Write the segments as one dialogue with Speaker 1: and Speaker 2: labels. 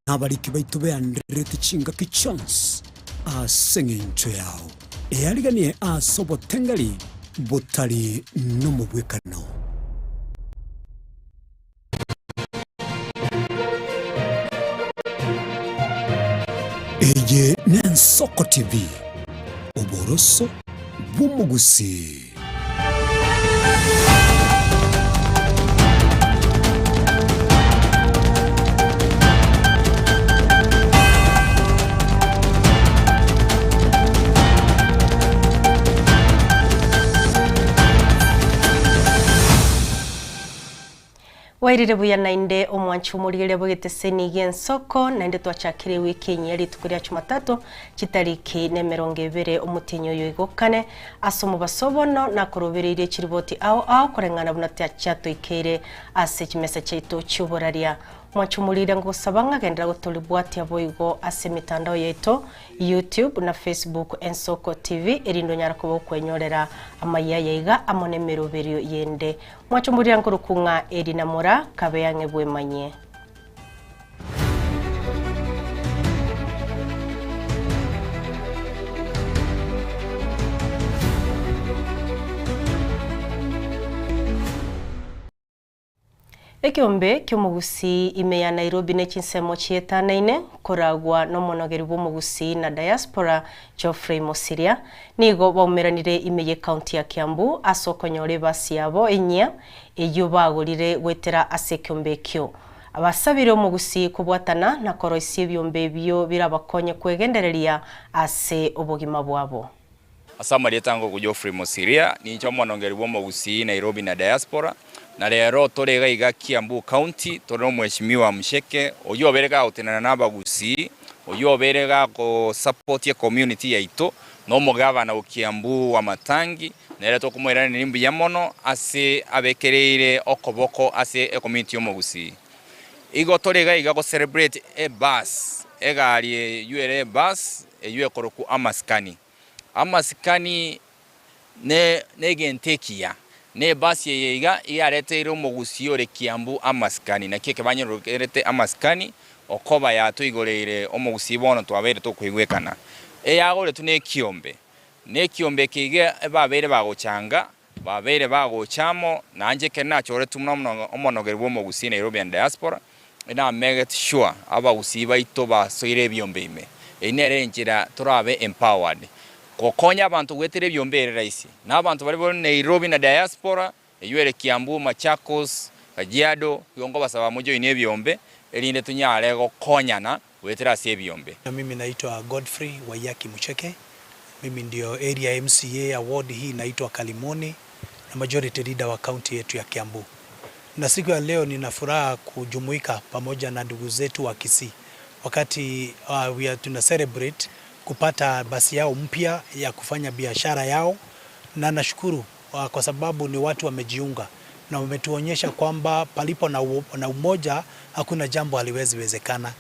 Speaker 1: Abariki baitu beanderete chingaki chionsi ase eng'encho yao eyariganie ase obotengari botari nomobwekano. Eye n'Ensoko TV, oboroso bw'omogusii.
Speaker 2: Wairire buya nainde omwanchi omorigereria bw'egeteseni gi'ensoko nainde twachakire ewiki enyia rituko ria Jumatatu chitariki na emerongo ebere omotienyi oyo igokane ase omobaso bono nakorobereirie chiriboti ao ao koreng'ana buna chiatoikeire ase chimesa chiaito chi'oboraria. Omwanchi omorigereria ngogosaba ng'a genderera gotoribwatia boigo ase emetandao yaito YouTube na Facebook Ensoko TV erinde onyare koba okwenyorera amayia aya iga amo nemeroberio yende. Mwachomorire nkoruku ng'a eri na mora kabe ang'e bwemanyie. Ekeombe ki'omogusii ime ya Nairobi ne chinsemo chietanaine koragwa nomonogeri bw'omogusii na diaspora Geoffrey Mosiria nigo baumeranire ime y'ecounty ya Kiambu ase okonyora ebasi yabo enyia eyio bagorire goetera ase ekeombe ekio. Basabire omogusii kobwatana na koroisia ebiombe ebio birabakonye kwegendereria ase obogima bwabo.
Speaker 3: Ase amarieta ngoku Geoffrey Mosiria, ninche omonongeri bw'omogusii Nairobi na diaspora, na rero tore iga iga Kiambu County tore nomweshimiwa Musheke oyio obeire gagotenena na abagusii, oyio obeire gagosupport ecommunity yaito, na omogavana o Kiambu Wamatangi, nere tokomoiraneria mbuya mono ase abekereire okoboko ase ecommunity y'omogusii. Igo tore iga iga go celebrate ebus, egari eyio ere ebus eyio ekorokwa amasikani. Amasikani negento ekiya, na ebasi eye iga yareteire omogusii ore Kiambu amasikani, naki ekebanyerokerete amasikani okoba yatoigoreire omogusii bono twabeire tokoigwekana. Eyagoretwe nekiombe, na ekiombe eke iga ebabeire bagochanga, babeire bagocha amo, nainche ekero nachoretwe buna omonogeri bw'omogusii Nairobi and Diaspora, Namegete sure abagusii baito basoire ebiombe ime. Eyio nere enchera torabe empowered. Gokonya abanto goetera ebiombe ere rahisi. Na abanto baria bare Nairobi na diaspora, eyio ere Kiambu, Machakos, Kajiado, igo nkobasaba mojoinie ebiombe erinde tonyare gokonyana goetera ase ebiombe.
Speaker 4: Na mimi naitwa Godfrey Waiyaki Mucheke, mimi ndio area MCA ya ward hii inaitwa Kalimoni na majority leader wa county yetu ya Kiambu. Na siku ya leo nina furaha kujumuika pamoja na ndugu zetu wa Kisii wakati we are tuna celebrate kupata basi yao mpya ya kufanya biashara yao, na nashukuru kwa sababu ni watu wamejiunga na wametuonyesha kwamba palipo na umoja hakuna jambo haliwezi wezekana.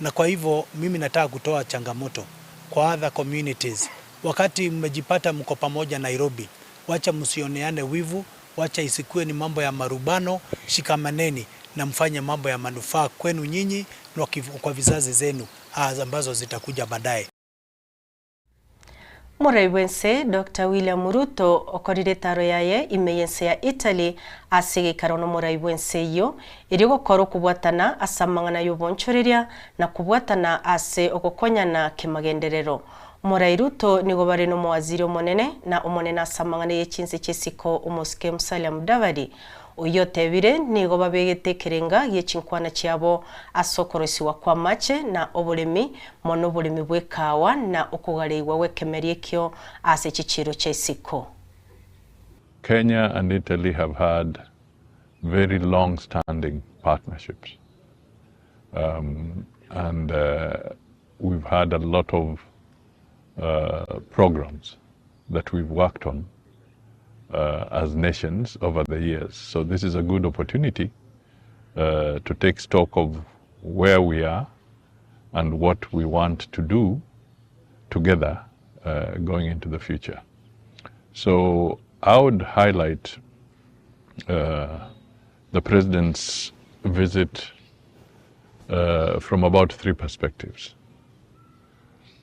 Speaker 4: Na kwa hivyo mimi nataka kutoa changamoto kwa other communities. Wakati mmejipata mko pamoja Nairobi, wacha msioneane wivu, wacha isikue ni mambo ya marubano, shikamaneni na mfanye mambo ya manufaa kwenu nyinyi na kwa vizazi zenu ambazo zitakuja baadaye.
Speaker 2: Morai bwense Dr. William Ruto okorire taro yaye ime yense ya Italy ase geikaro no morai bwense iyo eri gokora okobwatana ase amang'ana y'obonchoreria na kobwatana ase ogokonyana kemagenderero. Morai Ruto nigo bare nomowaziri omonene na omonene ase amang'ana y'echinse chi'esiko omosike Musalia Mudavadi oyo otebire nigo babegete ekerenga gi'echinkwana chiabo ase okorosiwa kwa amache na oboremi mono oboremi bw'ekawa na okogareigwa gw'ekemeri ekio ase chichiro chia isiko.
Speaker 5: Kenya and Italy have had very long-standing partnerships, and we've had a lot of programs that we've worked on as nations over the years. So this is a good opportunity to take stock of where we are and what we want to do together going into the future. So I would highlight the President's visit from about three perspectives.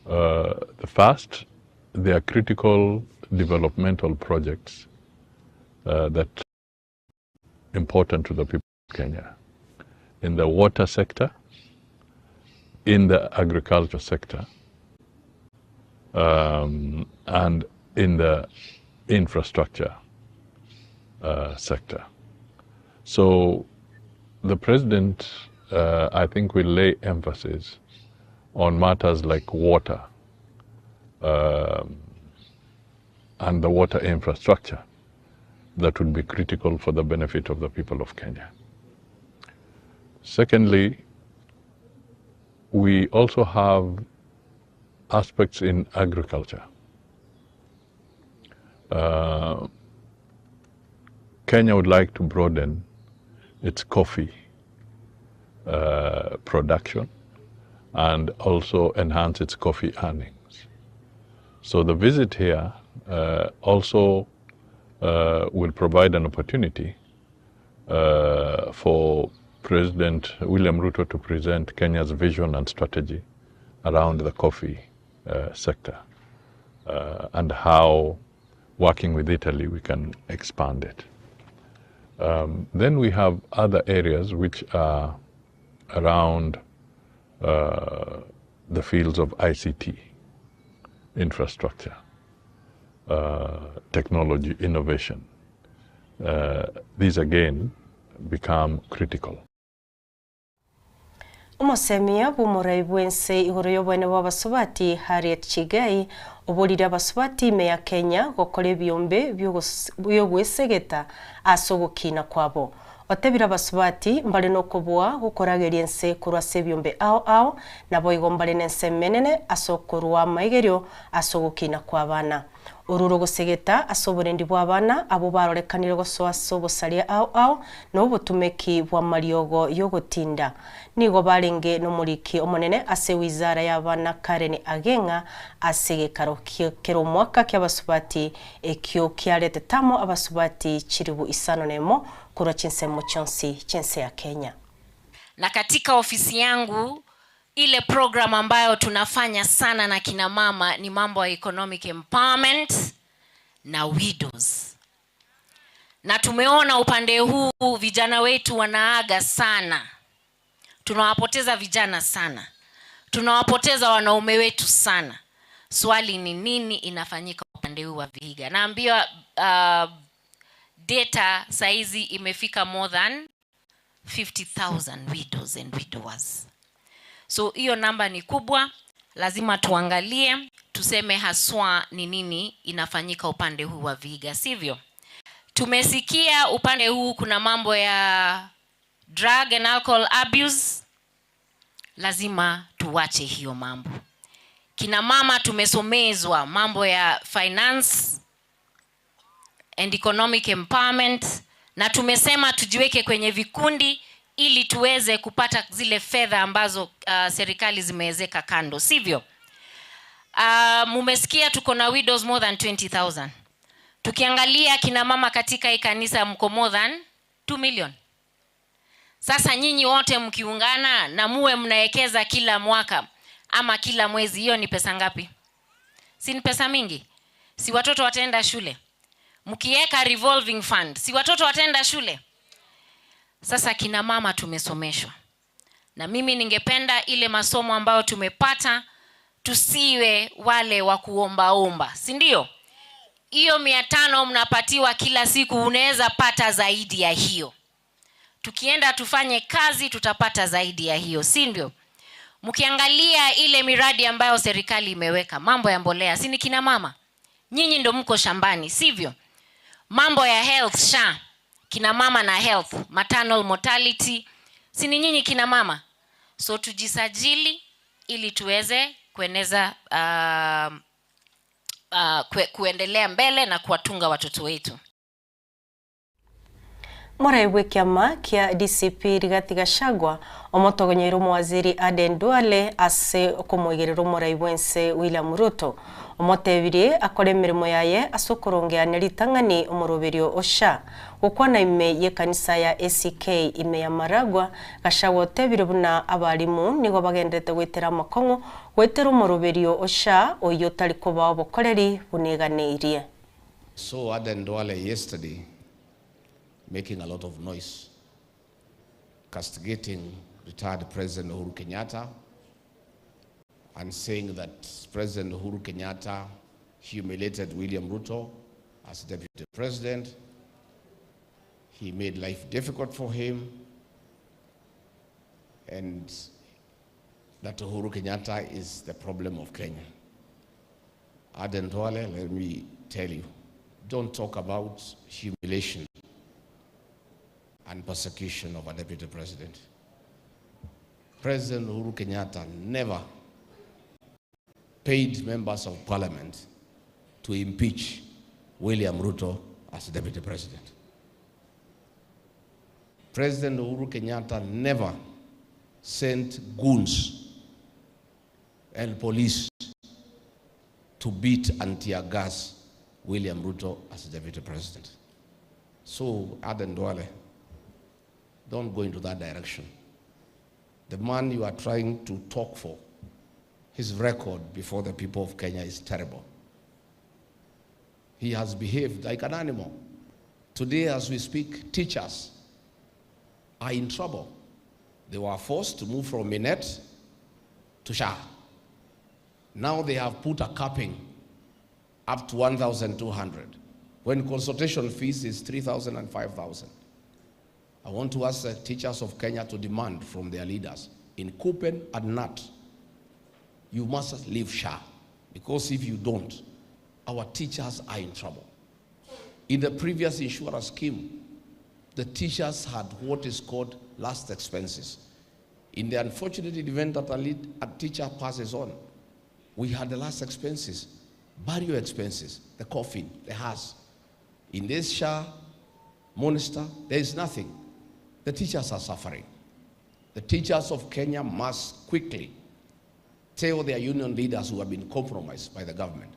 Speaker 5: The first, they are critical developmental projects that are important to the people of Kenya. In the water sector, in the agriculture sector, and in the infrastructure sector. So the president, I think, will lay emphasis on matters like water and the water infrastructure that would be critical for the benefit of the people of Kenya. Secondly, we also have aspects in agriculture. Kenya would like to broaden its coffee production and also enhance its coffee earnings. So the visit here also will provide an opportunity for President William Ruto to present Kenya's vision and strategy around the coffee sector and how, working with Italy, we can expand it. Then we have other areas which are around the fields of ICT, infrastructure, technology, innovation. These again become critical.
Speaker 2: Omosemia bumurai bwense igoro yobwene bw'abasubati Harriet Chigai oborire abasubati ime ya Kenya gokora ebiombe byogwesegeta ase ogokina kwabo. Otebire abasubati mbare nokoboa gokorageria ense korwa ase ebiombe ao ao nabo igo mbare nense menene ase okorwa amaigerio ase ogokina kwa abana. Oruro gosegeta ase oborendi bwa abana abo barorekanire gosoa ase obosaria ao ao na obotumeki bwa mariogo yogotinda. Nigo barenge nomoriki omonene ase wizara ya abana Karen Agenga ase gekaro kero omwaka kiabasubati ekio kiarete tamo abasubati 5,051 korwa chinsemo chonsi chinse ya Kenya.
Speaker 6: Na katika ofisi yangu ile program ambayo tunafanya sana na kina mama ni mambo ya economic empowerment na widows. Na tumeona upande huu vijana wetu wanaaga sana. Tunawapoteza vijana sana. Tunawapoteza wanaume wetu sana. Swali ni nini inafanyika upande huu wa Vihiga? Naambiwa data saizi imefika more than 50,000 widows and widowers. So hiyo namba ni kubwa, lazima tuangalie, tuseme haswa ni nini inafanyika upande huu wa Vihiga, sivyo? Tumesikia upande huu kuna mambo ya drug and alcohol abuse, lazima tuwache hiyo mambo. Kina mama tumesomezwa mambo ya finance and economic empowerment, na tumesema tujiweke kwenye vikundi ili tuweze kupata zile fedha ambazo serikali zimewezeka kando, sivyo? Mumesikia tuko na widows more than 20,000. Tukiangalia kina mama katika hii kanisa mko more than 2 million. Sasa nyinyi wote mkiungana na muwe mnaekeza kila mwaka ama kila mwezi, hiyo ni pesa ngapi? Si ni pesa mingi? Si watoto wataenda shule? Mkiweka revolving fund, si watoto wataenda shule? Sasa kina mama tumesomeshwa. Na mimi ningependa ile masomo ambayo tumepata tusiwe wale wa kuombaomba, si ndio? Hiyo 500 mnapatiwa kila siku, unaweza pata zaidi ya hiyo. Tukienda tufanye kazi tutapata zaidi ya hiyo, si ndio? Mkiangalia ile miradi ambayo serikali imeweka, mambo ya mbolea, si ni kina mama? Nyinyi ndo mko shambani, sivyo? Mambo ya health SHA, kina mama na health, maternal mortality, si ni nyinyi kina mama? So tujisajili ili tuweze kueneza kuendelea mbele na kuwatunga watoto wetu.
Speaker 2: Moraibwe kiama kia DCP Rigathi Gachagua omotogonyeiro mwaziri Aden Duale ase okomoigerero moraibwe nse William Ruto omotebirie akore emirimo yaye ase okorongeania ritang'ani omoroberio osha gokwana ime ye kanisa ya ACK ime ya Maragua. Gachagua otebire buna abarimu nigo bagendete gwetera amakong'o gwetera omoroberio osha oyo otari koba obokoreri buneganeirie.
Speaker 7: So Aden Duale yesterday making a lot of noise, castigating retired President Uhuru Kenyatta and saying that President Uhuru Kenyatta humiliated William Ruto as deputy president. He made life difficult for him, and that Uhuru Kenyatta is the problem of Kenya. Aden Duale, let me tell you, don't talk about humiliation and persecution of a deputy president. President Uhuru Kenyatta never paid members of parliament to impeach William Ruto as deputy president. President Uhuru Kenyatta never sent goons and police to beat and tear gas William Ruto as deputy president. So, Aden Duale, don't go into that direction. The man you are trying to talk for, his record before the people of Kenya is terrible. He has behaved like an animal. Today, as we speak, teachers are in trouble. They were forced to move from Minet to SHA. Now they have put a capping up to 1,200, when consultation fees is 3,000 and 5,000. I want to ask the teachers of Kenya to demand from their leaders in Kupen and NAT, you must leave SHA, because if you don't, our teachers are in trouble. In the previous insurance scheme, the teachers had what is called last expenses. In the unfortunate event that a teacher passes on, we had the last expenses, burial expenses, the coffin, the house. In this SHA monster, there is nothing. The teachers are suffering. The teachers of Kenya must quickly tell their union leaders who have been compromised by the government.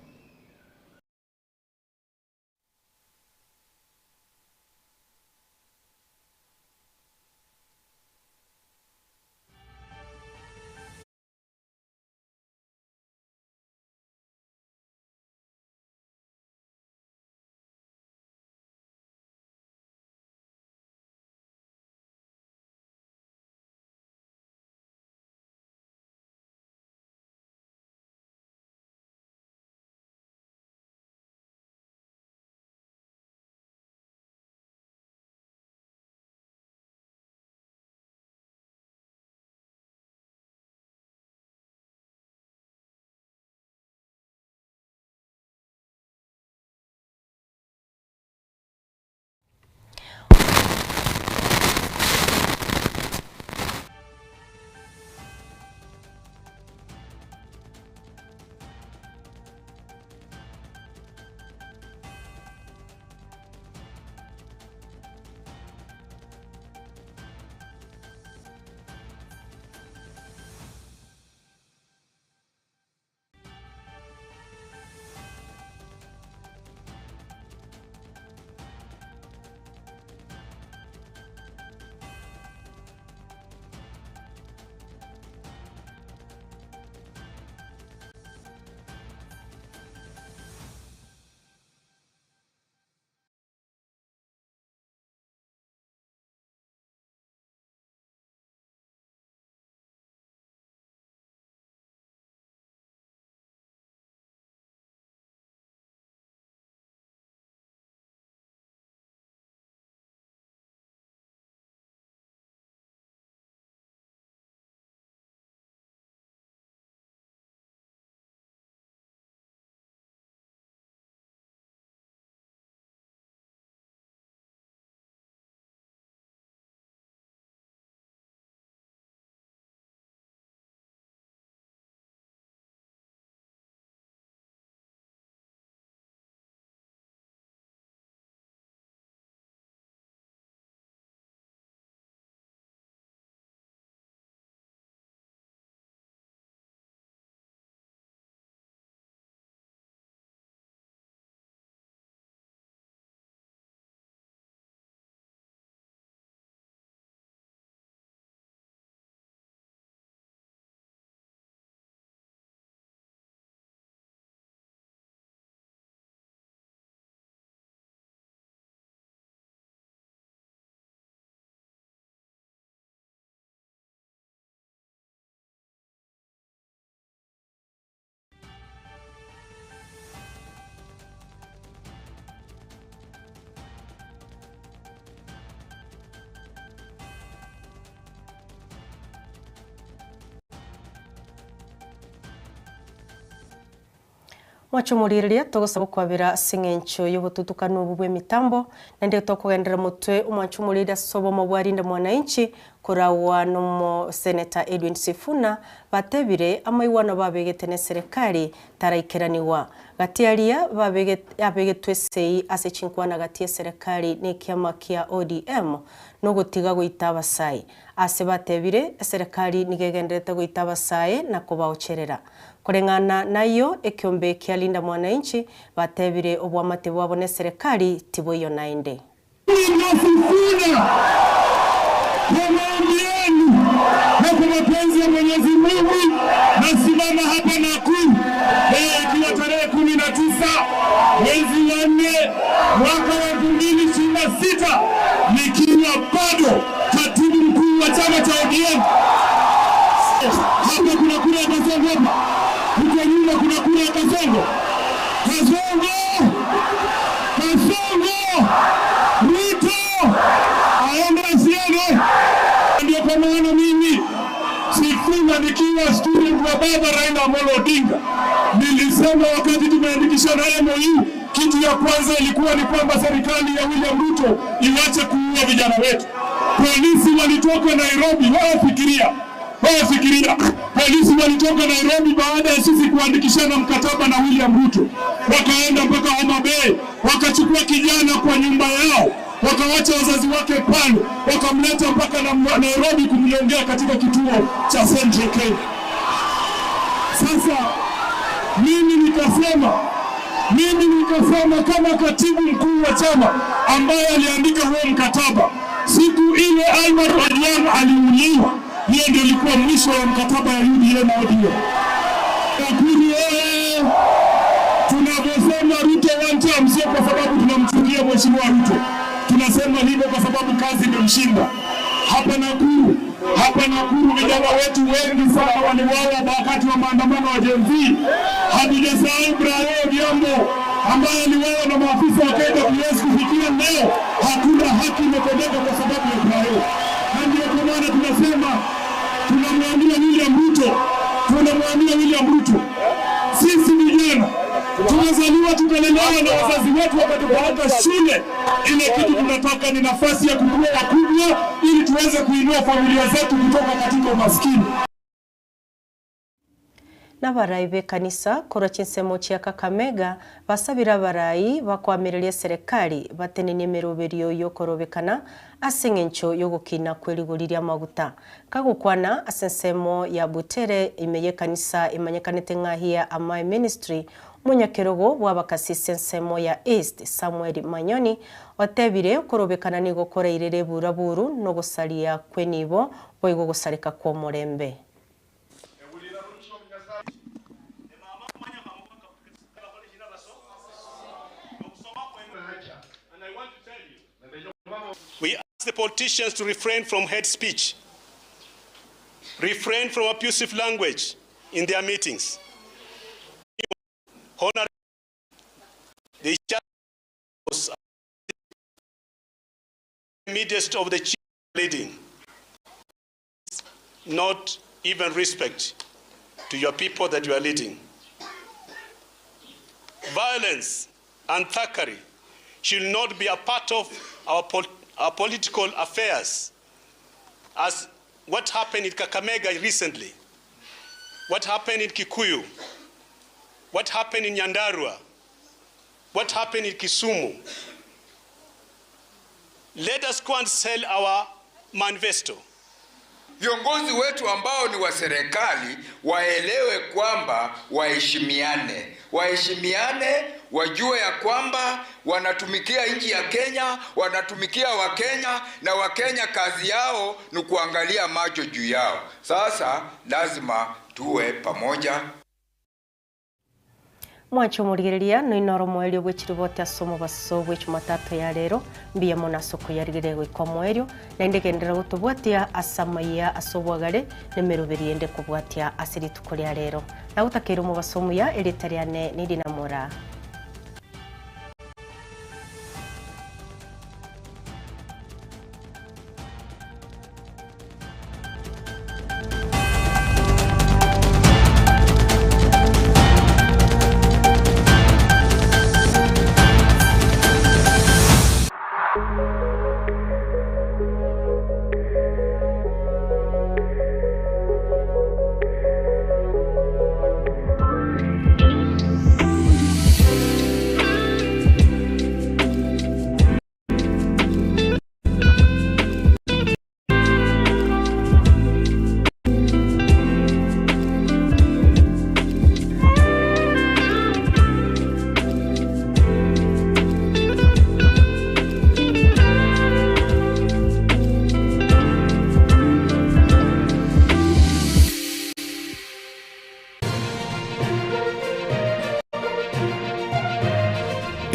Speaker 2: Mwachumuriria tugosaba kwabira sing'encho y'obotutukanu obu bw'emitambo naende tokogendera mutwe omwachumuriria sobo mobwarinda mwananchi kurawa nomo Senator Edwin Sifuna batebire amaiwano babegete ne serikali taraikeraniwa gatiaria babegetwe sei ase chinkwana gati serikali nekiama kia ODM nogotiga goita abasai ase batebire serikali nigegenderete goita abasai na kubaocherera kulengana nayo ekiombe kia Linda Mwananchi batebire obwamate bwabo ne serikali tiboyo naende.
Speaker 8: Kwa maombi yenu na kwa mapenzi ya Mwenyezi Mungu nasimama hapa Nakuru leo ikiwa tarehe 19 mwezi wa 4 mwaka wa 2026 nikiwa bado katibu mkuu wa chama cha ODM. Hapa kuna kura ya Kasongo, hapa huko nyuma kuna kura ya Kasongo. Kasongo! Kasongo! Ruto! Aende asiende. Ndio kwa maana mimi Sifuna nikiwa student wa baba Raila Amolo Odinga nilisema wakati tumeandikishana MOU, kitu ya kwanza ilikuwa ni kwamba serikali ya William Ruto iwache kuua vijana wetu. Polisi walitoka Nairobi, wafikiria polisi walitoka Nairobi baada ya sisi kuandikishana mkataba na William Ruto, wakaenda mpaka Homa Bay, wakachukua kijana kwa nyumba yao, wakawacha wazazi wake pale, wakamleta mpaka na Nairobi kumnyongea katika kituo cha Central Kenya. Sasa mimi nikasema kama katibu mkuu wa chama ambaye aliandika huo mkataba, siku ile Albert Ojwang aliuliwa, hiyo ndio ilikuwa mwisho wa mkataba ya UDA na ODM. Nakuru tunavyosema Ruto one term sio kwa sababu tunamchukia Mheshimiwa Ruto. Tunasema hivyo kwa sababu kazi imemshinda. Hapa Nakuru vijana wetu wengi sana waliuawa wakati wa maandamano ya Gen Z. Hatujasahau Brayo Odhiambo ambaye aliuawa na maafisa wa KWS. Kufikia leo hakuna haki imetendeka kwa sababu ya Brayo. Na ndio kwa maana tunasema, tunamwambia William Ruto, sisi vijana tumezaliwa tukalelewa na wazazi wetu wakatupeleka shule. Ile kitu tunataka ni nafasi ya kukua wakubwa ili tuweze kuinua familia zetu kutoka katika umaskini.
Speaker 2: N'abarai b'ekanisa korwa chinsemo chia Kakamega basabira abarai bakwamireria serikali batenenie emeroberio yokorobekana ase eng'encho yogokina kwerigori ria maguta kagokwana ase ensemo ya Butere ime y'ekanisa emanyekanete ng'ahia Amai Ministry munyakerogo bwabakasise ensemo ya East Samuel Manyoni otebire okorobekana nigo koreirere buraburu nogosaria kwenibo boigo gosareka kwa omorembe.
Speaker 9: We ask the politicians to refrain from hate speech, refrain from abusive language in their meetings. Honor the midst of the chief leading, not even respect to your people that you are leading. Violence and thuggery should not be a part of our political affairs, as what happened in Kakamega recently, what happened in Kikuyu, what happened in Nyandarua, what happened in Kisumu. Let us go and sell our manifesto.
Speaker 10: Viongozi wetu ambao ni wa serikali waelewe kwamba waheshimiane, wajue ya kwamba wanatumikia nchi ya Kenya, wanatumikia Wakenya, na Wakenya kazi yao ni kuangalia macho juu yao. Sasa lazima tuwe pamoja.
Speaker 2: Mwancho murigereria no inoro mwerio bwechiribote asomo baso bwechumatatu ya lero mbiya mona soko yarigire gwikwa mwerio na indegendera gutubwatia asamaya asobwagare nemerubiri ende kubwatia asiri tukuria lero na gutakira mu basomu ya elitariane nidi na mora.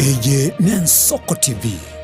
Speaker 1: Eye n'Ensoko TV.